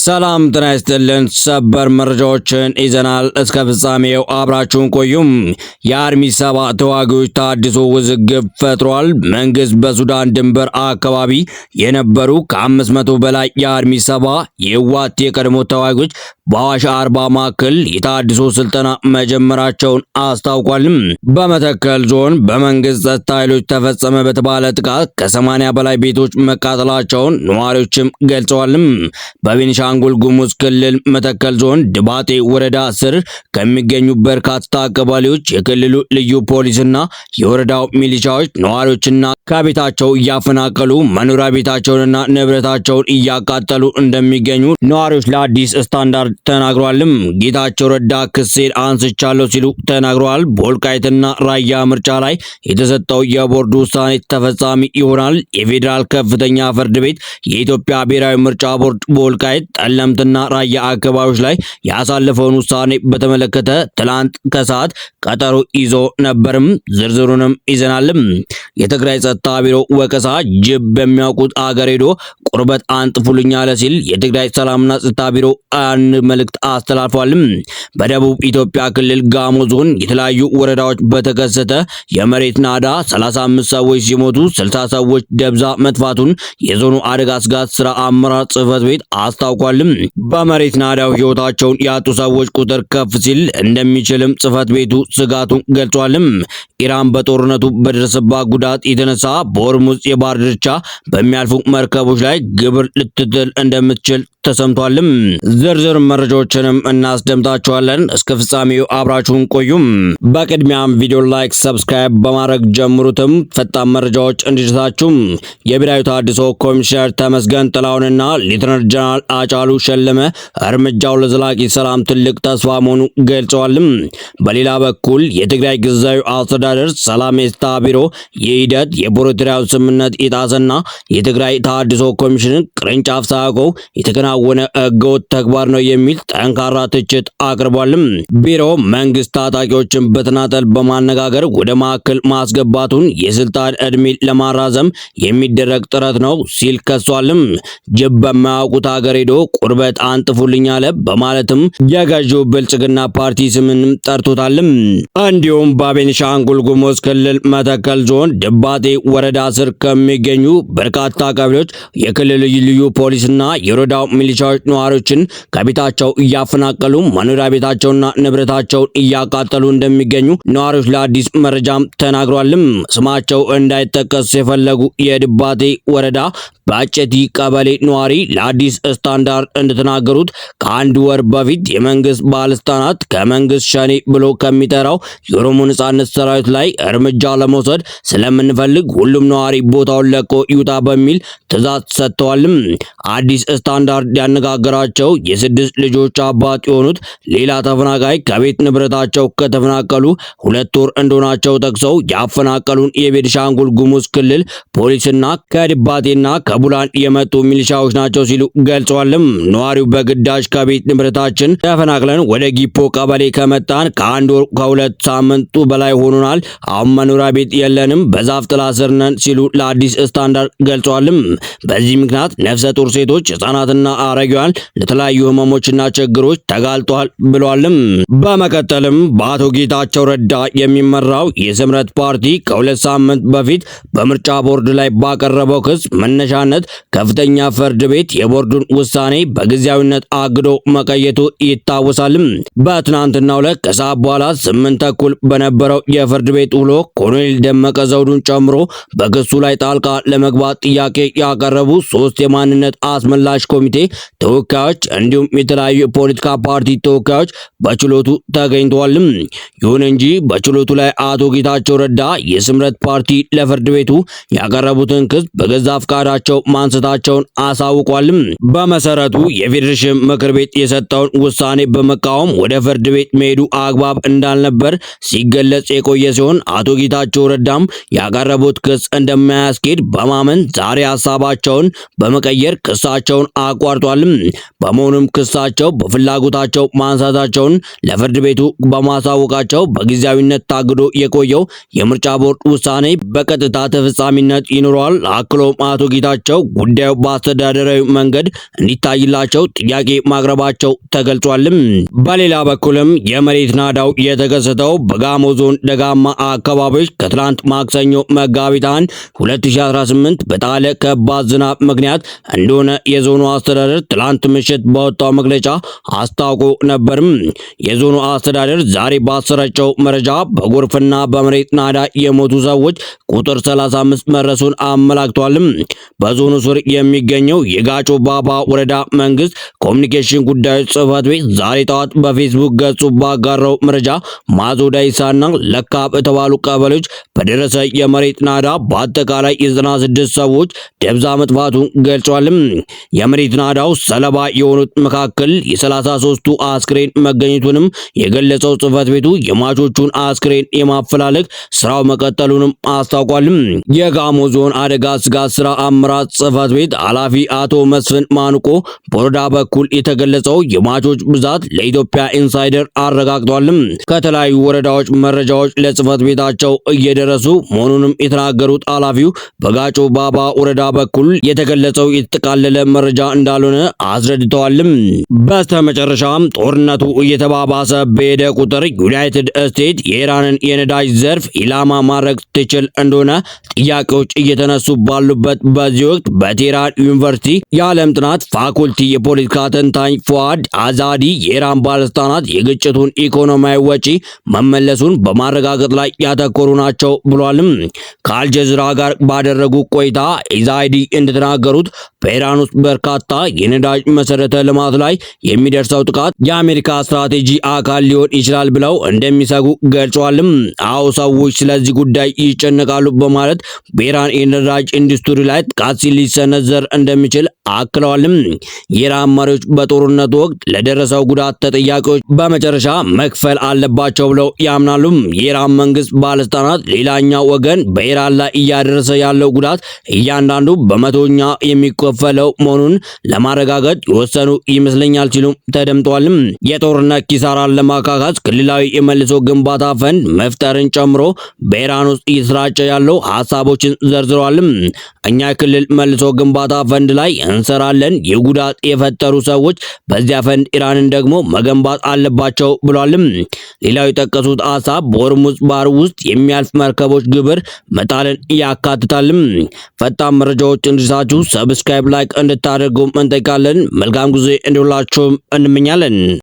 ሰላም ጤና ይስጥልን። ሰበር መረጃዎችን ይዘናል። እስከ ፍጻሜው አብራችሁን ቆዩም። የአርሚ 70 ተዋጊዎች ታድሶ ውዝግብ ፈጥሯል። መንግስት በሱዳን ድንበር አካባቢ የነበሩ ከ500 በላይ የአርሚ 70 የህወሓት የቀድሞ ተዋጊዎች በአዋሽ 40 ማዕከል የታድሶ ስልጠና መጀመራቸውን አስታውቋል። በመተከል ዞን በመንግስት ጸጥታ ኃይሎች ተፈጸመ በተባለ ጥቃት ከ80 በላይ ቤቶች መቃጠላቸውን ነዋሪዎችም ገልጸዋል። በቤኒሻንጉል ጉሙዝ ክልል መተከል ዞን ድባጤ ወረዳ ስር ከሚገኙ በርካታ ቀበሌዎች የክልሉ ልዩ ፖሊስና የወረዳው ሚሊሻዎች ነዋሪዎችና ከቤታቸው እያፈናቀሉ መኖሪያ ቤታቸውንና ንብረታቸውን እያቃጠሉ እንደሚገኙ ነዋሪዎች ለአዲስ ስታንዳርድ ተናግሯልም። ጌታቸው ረዳ ክሴን አንስቻለሁ ሲሉ ተናግረዋል። በወልቃይትና ራያ ምርጫ ላይ የተሰጠው የቦርዱ ውሳኔ ተፈጻሚ ይሆናል። የፌዴራል ከፍተኛ ፍርድ ቤት የኢትዮጵያ ብሔራዊ ምርጫ ቦርድ በወልቃይት ጠለምትና ራያ አካባቢዎች ላይ ያሳለፈውን ውሳኔ በተመለከተ ትላንት ከሰዓት ቀጠሮ ይዞ ነበርም። ዝርዝሩንም ይዘናልም። የትግራይ ጸጥታ ቢሮ ወቀሳ ጅብ በሚያውቁት አገር ሄዶ ቁርበት አንጥፉልኝ አለ ሲል የትግራይ ሰላምና ጸጥታ ቢሮ መልእክት አስተላልፏልም። በደቡብ ኢትዮጵያ ክልል ጋሞ ዞን የተለያዩ ወረዳዎች በተከሰተ የመሬት ናዳ 35 ሰዎች ሲሞቱ 60 ሰዎች ደብዛ መጥፋቱን የዞኑ አደጋ ስጋት ስራ አመራር ጽህፈት ቤት አስታውቋልም። በመሬት ናዳው ህይወታቸውን ያጡ ሰዎች ቁጥር ከፍ ሲል እንደሚችልም ጽህፈት ቤቱ ስጋቱን ገልጿልም። ኢራን በጦርነቱ በደረሰባት ጉዳት የተነሳ በሆርሙዝ የባህር ዳርቻ በሚያልፉ መርከቦች ላይ ግብር ልትጥል እንደምትችል ተሰምቷልም። ዝርዝር መረጃዎችንም እናስደምጣችኋለን። እስከ ፍጻሜው አብራችሁን ቆዩም። በቅድሚያም ቪዲዮ like፣ subscribe በማድረግ ጀምሩትም ፈጣን መረጃዎች እንዲደርሳችሁም። የብሔራዊ ተሃድሶ ኮሚሽነር ተመስገን ጥላሁንና ሌተናል ጀነራል አጫሉ ሸለመ እርምጃው ለዘላቂ ሰላም ትልቅ ተስፋ መሆኑ ገልጸዋልም። በሌላ በኩል የትግራይ ጊዜያዊ አስተዳደር ሰላም የጸጥታ ቢሮ ይህ ሂደት የፕሪቶሪያውን ስምምነት የጣሰና የትግራይ ተሃድሶ ኮሚሽንን ቅርንጫፍ ሳያውቀው የተከናወነ ህገወጥ ተግባር ነው የሚል ጠንካራ ትችት አቅርቧልም። ቢሮ መንግስት ታጣቂዎችን በተናጠል በማነጋገር ወደ ማዕከል ማስገባቱን የስልጣን እድሜ ለማራዘም የሚደረግ ጥረት ነው ሲል ከሷልም። ጅብ በማያውቁት ሀገር ሄዶ ቁርበት አንጥፉልኝ አለ በማለትም የገዢው ብልጽግና ፓርቲ ስምንም ጠርቶታልም። እንዲሁም በቤኒሻንጉል ጉሙዝ ክልል መተከል ዞን ድባጤ ወረዳ ስር ከሚገኙ በርካታ ቀበሌዎች የክልሉ ልዩ ፖሊስና የወረዳው ሚሊሻዎች ነዋሪዎችን ከቤታቸው እያፈናቀሉ መኖሪያ ቤታቸውና ንብረታቸውን እያቃጠሉ እንደሚገኙ ነዋሪዎች ለአዲስ መረጃም ተናግሯልም። ስማቸው እንዳይጠቀስ የፈለጉ የድባጤ ወረዳ በአጨቲ ቀበሌ ነዋሪ ለአዲስ ስታንዳርድ እንደተናገሩት ከአንድ ወር በፊት የመንግስት ባለስልጣናት ከመንግስት ሸኔ ብሎ ከሚጠራው የኦሮሞ ነጻነት ሰራዊት ላይ እርምጃ ለመውሰድ ስለምንፈልግ ሁሉም ነዋሪ ቦታውን ለቆ ይውጣ በሚል ትዕዛዝ ሰጥተዋልም። አዲስ ስታንዳርድ ያነጋገራቸው የስድስት ልጆች አባት የሆኑት ሌላ ተፈናቃይ ከቤት ንብረታቸው ከተፈናቀሉ 2 ወር እንደሆናቸው ጠቅሰው ያፈናቀሉን የቤኒሻንጉል ጉሙዝ ክልል ፖሊስና ከድባቴና ከቡላን የመጡ ሚሊሻዎች ናቸው ሲሉ ገልጸዋልም። ነዋሪው በግዳጅ ከቤት ንብረታችን ተፈናቅለን ወደ ጊፖ ቀበሌ ከመጣን ከአንድ ወር ከ2 ሳምንቱ በላይ ሆኖናል። አሁን መኖሪያ ቤት የለንም፣ በዛፍ ጥላ ስር ነን ሲሉ ለአዲስ ስታንዳርድ ገልጸዋልም። በዚህ ምክንያት ነፍሰ ጡር ሴቶች፣ ህጻናትና አረጋውያን ለተለያዩ ህመሞችና ችግሮች ተጋልጧል ብሏልም። በመቀጠልም በአቶ ጌታቸው ረዳ የሚመራው የስምረት ፓርቲ ከ2 ሳምንት በፊት በምርጫ ቦርድ ላይ ባቀረበው ክስ መነሻነት ከፍተኛ ፍርድ ቤት የቦርዱን ውሳኔ በጊዜያዊነት አግዶ መቆየቱ ይታወሳልም። በትናንትናው ዕለት ከሰዓት በኋላ 8:30 በነበረው የፍርድ ቤት ውሎ ኮሎኔል ደመቀ ዘውዱን ጨምሮ በክሱ ላይ ጣልቃ ለመግባት ጥያቄ ያቀረቡ ሶስት የማንነት አስመላሽ ኮሚቴ ተወካዮች እንዲሁም የተለያዩ የፖለቲካ ፓርቲ ተወካዮች በችሎቱ ተገኝተዋልም። ይሁን እንጂ በችሎቱ ላይ አቶ ጌታቸው ረዳ የስምረት ፓርቲ ለፍርድ ቤቱ ያቀረቡትን ክስ በገዛ ፈቃዳቸው ማንሳታቸውን አሳውቋልም። በመሰረቱ የፌዴሬሽን ምክር ቤት የሰጠውን ውሳኔ በመቃወም ወደ ፍርድ ቤት መሄዱ አግባብ እንዳልነበር ሲገለጽ የቆየ ሲሆን አቶ ጌታቸው ረዳም ያቀረቡት ክስ እንደማያስኬድ በማመን ዛሬ ሀሳባቸውን በመቀየር ክሳቸውን አቋርጧልም። በመሆኑም ክሳቸው በፍላጎታቸው ማንሳታቸውን ለፍርድ ቤቱ በማሳወቃቸው በጊዜያዊነት ታግዶ የቆየው የምርጫ ቦርድ ውሳኔ በቀጥታ ተፈጻሚነት ይኖረዋል። አክሎም አቶ ጌታቸው ጉዳዩ በአስተዳደራዊ መንገድ እንዲታይላቸው እንዲታይላቸው ጥያቄ ማቅረባቸው ተገልጿልም። በሌላ በኩልም የመሬት ናዳው የተከሰተው በጋሞ ዞን ደጋማ አካባቢዎች ከትላንት ማክሰኞ መጋቢት 1 2018 በጣለ ከባድ ዝናብ ምክንያት እንደሆነ የዞኑ አስተዳደር ትላንት ምሽት ባወጣው መግለጫ አስታውቆ ነበርም። የዞኑ አስተዳደር ዛሬ ባሰራጨው መረጃ በጎርፍና በመሬት ናዳ የሞቱ ሰዎች ቁጥር 35 መድረሱን አመላክቷልም። በዞኑ ስር የሚገኘው የጋጮ ባባ ወረዳ መንግስት ኮሚኒኬሽን ጉዳዮች ጽህፈት ቤት ዛሬ ጠዋት በፌስቡክ ገጹ ባጋራው መረጃ ማዞ ዳይሳና ለካ በተባሉ ቀበሌዎች በደረሰ የመሬት ናዳ በአጠቃላይ የ96 ሰዎች ደብዛ መጥፋቱን ገልጿልም። የመሬት ናዳው ሰለባ የሆኑት መካከል የ33ቱ አስክሬን መገኘቱንም የገለጸው ጽህፈት ቤቱ የሟቾቹን አስክሬን የማፈላለግ ስራው መቀጠሉንም አስታውቋልም። የጋሞ ዞን አደጋ ስጋት ስራ አመራር ጽህፈት ቤት ኃላፊ አቶ መስፍን ማንቆ በወረዳ በኩል የተገለጸው የሟቾች ብዛት ለኢትዮጵያ ኢንሳይደር አረጋግጧልም። ከተለያዩ ወረዳዎች መረጃዎች ለጽህፈት ቤታቸው እየደረሱ መሆኑንም የተናገሩት ኃላፊው በጋጮ ባባ ወረዳ በኩል የተገለጸው የተጠቃለለ መረጃ እንዳልሆነ አስረድተዋልም። በስተመጨረሻም ጦርነቱ እየተባባሰ በሄደ ቁጥር ዩናይትድ ስቴትስ የኢራንን የነዳጅ ዘርፍ ኢላማ ማድረግ ትችል እንደሆነ ጥያቄዎች እየተነሱ ባሉበት በዚህ ወቅት በቴህራን ዩኒቨርሲቲ የዓለም ጥናት ፋኩልቲ የፖለቲካ ተንታኝ ፉአድ አዛዲ የኢራን ባለስልጣናት የግጭቱን ኢኮኖሚያዊ ወጪ መመለሱን በማረጋገጥ ላይ ያተኮሩ ናቸው ብሏልም። ከአልጀዚራ ጋር ባደረጉ ቆይታ ኢዛይዲ እንደተናገሩት በኢራን ውስጥ በርካታ የነዳጅ መሰረተ ልማት ላይ የሚደርሰው ጥቃት የአሜሪካ ስትራቴጂ አካል ሊሆን ይችላል ብለው እንደሚሰጉ ገልጿልም። አዎ ሰዎች ስለዚህ ጉዳይ ይጨነቃሉ በማለት በኢራን የነዳጅ ኢንዱስትሪ ላይ ጥቃት ሊሰነዘር እንደሚችል አክለዋልም። የኢራን መሪዎች በጦርነቱ ወቅት ለደረሰው ጉዳት ተጠያቂዎች በመጨረሻ መክፈል አለባቸው ብለው ያምናሉ። የኢራን መንግስት ባለስልጣናት ሌላኛው ወገን በኢራን ላይ እያደረሰ ያለው ጉዳት እያንዳንዱ በመቶኛ የሚከፈለው መሆኑን ለማረጋገጥ የወሰኑ ይመስለኛል ሲሉም ተደምጠዋልም። የጦርነት ኪሳራን ለማካካስ ክልላዊ የመልሶ ግንባታ ፈንድ መፍጠርን ጨምሮ በኢራን ውስጥ እየተሰራጨ ያለው ሀሳቦችን ዘርዝረዋልም። እኛ ክልል መልሶ ግንባታ ፈንድ ላይ እንሰራለን። የጉዳት የፈጠሩ ሰዎች በዚያ ፈንድ ኢራንን ደግሞ መገንባት አለባቸው ብሏልም። ሌላው የጠቀሱት ሀሳብ በሆርሙዝ ባህር ውስጥ የሚያልፍ መርከቦች ግብር መጣልን ያካትታልም። ፈጣን መረጃዎች እንዲደርሳችሁ subscribe፣ like እንድታደርጉም እንጠይቃለን። መልካም ጊዜ እንዲውላችሁም እንመኛለን።